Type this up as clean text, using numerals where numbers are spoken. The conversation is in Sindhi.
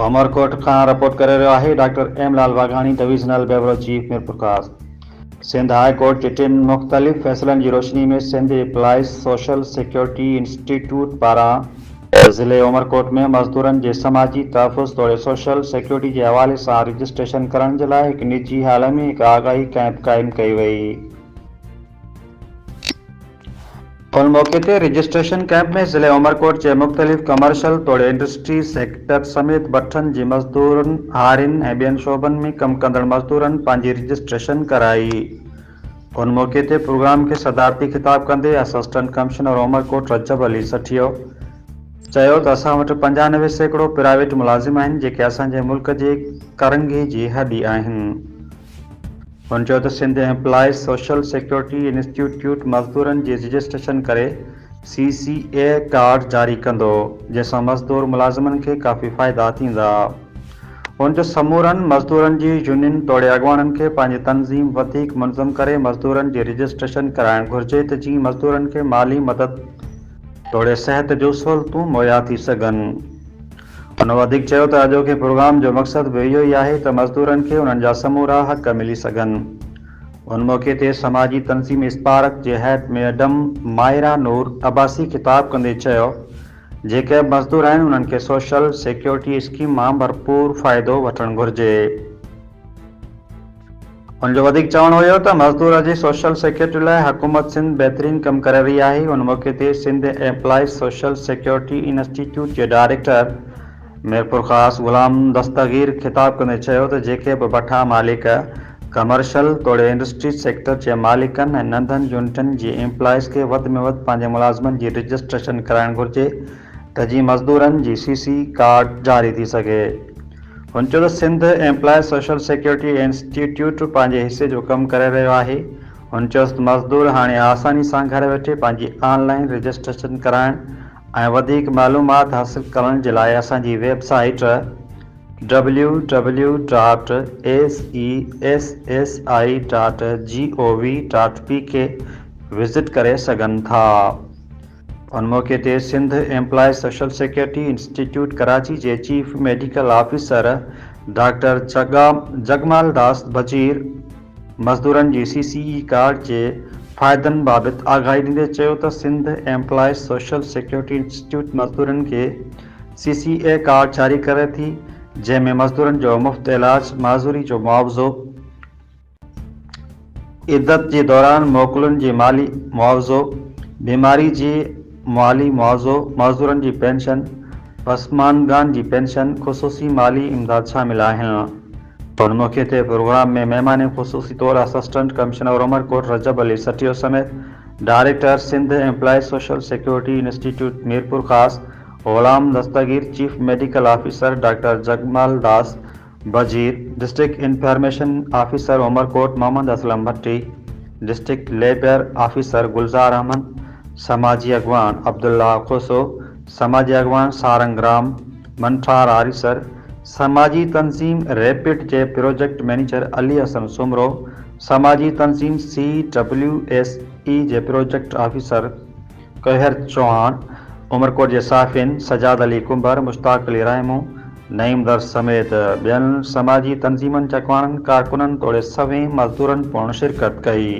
عمرڪوٽ کان رپورٽ ڪري رهيو آهي doctor M Lal Waghani divisional bureau chief Mirpurkhas. Sindh high court جي ٽن مختلف فيصلن جي روشني ۾ Sindh employees social security institute پاران ضلعي عمرڪوٽ ۾ مزدورن جي سماجي تحفظ توڙي سوشل سيڪيورٽي جي حوالي سان رجسٽريشن ڪرڻ جي لاء هڪ نجي هال ۾ هڪ آگاهي ڪئمپ قائم ڪئي وئي. ان موقعي تي رجسٽريشن ڪئمپ ۾ ضلعي عمرڪوٽ جي مختلف ڪمرشل توڙي انڊسٽري سيڪٽر سميت بٺن جي مزدورن، هارين ۽ ٻين شعبن ۾ ڪم ڪندڙ مزدورن پنهنجي رجسٽريشن ڪرائي. ان موقعي تي پروگرام کي صدارتي خطاب ڪندي اسسٽنٽ ڪمشنر عمرڪوٽ رجب علي سٺيو چيو ته اسان وٽ 95% پرائيويٽ ملازم آهن جيڪي اسان جي ملڪ جي ڪرنگهي جي هڏي آهن. هن چيو ته Sindh employees social security institute مزدورن جي رجسٽريشن ڪري سي سي اي ڪارڊ جاري ڪندو، جنهن سان مزدور ملازمن کي ڪافي فائدا ٿيندا. هن چيو سمورن مزدورن جي يونين توڙي اڳواڻن کي پنهنجي تنظيم وڌيڪ منظم ڪري مزدورن جي رجسٽريشن ڪرائڻ گهرجي ته جيئن مزدورن کي مالي مدد توڙي صحت جون سهولتون مهيا ٿي سگهن. هن وڌيڪ چيو ته اڄوڪي پروگرام جو مقصد به اهو ئي آهي ته مزدورن کي انهن جا سمورا حق ملي سگهن. ان موقعي تي سماجي تنظيم اسپارڪ جي هيڊ ميڊم مائره نور عباسي خطاب ڪندي چيو جيڪي به مزدور آهن انهن کي سوشل سيڪيورٽي اسڪيم مان ڀرپور فائدو وٺڻ گهرجي. هن جو وڌيڪ چوڻ هيو ته مزدور جي سوشل سيڪيورٽي لاء حڪومت سنڌ بهترين ڪم ڪري رهي آهي. ان موقعي تي Sindh employees social security institute جي ڊائريڪٽر ميرپورخاص غلام دستگير خطاب ڪندي چيو ته جيڪي به بٺا مالڪ ڪمرشل توڙي انڊسٽري سيڪٽر جي مالڪن ۽ ننڍن يونٽن جي ايمپلائيز کي وڌ ۾ وڌ پنهنجي ملازمن جي رجسٽريشن ڪرائڻ گهرجي ته جيئن مزدورن جي سي سي ڪارڊ جاري ٿي سگهي. هن چيو ته Sindh employees social security institute پنهنجي حصي جو ڪم ڪري رهيو آهي. هن چيو ته مزدور هاڻي آساني سان گهر ويٺي پنهنجي آن لائين رجسٽريشن ڪرائڻ ۽ وڌيڪ معلومات حاصل ڪرڻ جي لاء اسان جي web site W W dot S E S S I dot G O V dot P K visit ڪري سگهن ٿا. ان موقعي تي Sindh employees social security institute Karachi جي chief medical officer doctor Jagmal Das Bajeer مزدورن جي سي سي اي ڪارڊ جي فائدن بابت آگاهي ڏيندي چيو ته Sindh employees social security institute مزدورن کي سي سي اي ڪارڊ جاري ڪري ٿي جنهن ۾ مزدورن جو مفت علاج، معذوري جو معاوضو، عدت جي دوران موڪلن جي مالي معاوضو، بيماري جي مالي معاوضو، معذورن جي پينشن، پسماندگان جي پينشن، خصوصي مالي امداد شامل آهن. ان موقعي تي پروگرام ۾ مهمان خصوصي طور اسسٽنٽ ڪمشنر عمرڪوٽ رجب علي سٺيو سميت director Sindh employees social security institute Mirpurkhas Ghulam Dastgir, chief medical officer doctor Jagmal Das Bajeer, district information officer Umerkot Muhammad Aslam Bhatti, district labour officer Gulzar Ahmed, سماجي اڳواڻ عبدالله کوسو، سماجي اڳواڻ سارنگ رام، منٺار آريسر، سماجي تنظيم ريپڊ جي پروجيڪٽ مئنيجر علي حسن سومرو، سماجي تنظيم سي ڊبليو ايس اي جي پروجيڪٽ آفيسر ڪوهر چوهاڻ، عمرڪوٽ جي صحافين سجاد علي ڪنڀر، مشتاق علي راهمون، نعيم درس سميت ٻين سماجي تنظيمن جي اڳواڻن، ڪارڪنن توڙي سوين مزدورن پڻ شرڪت ڪئي.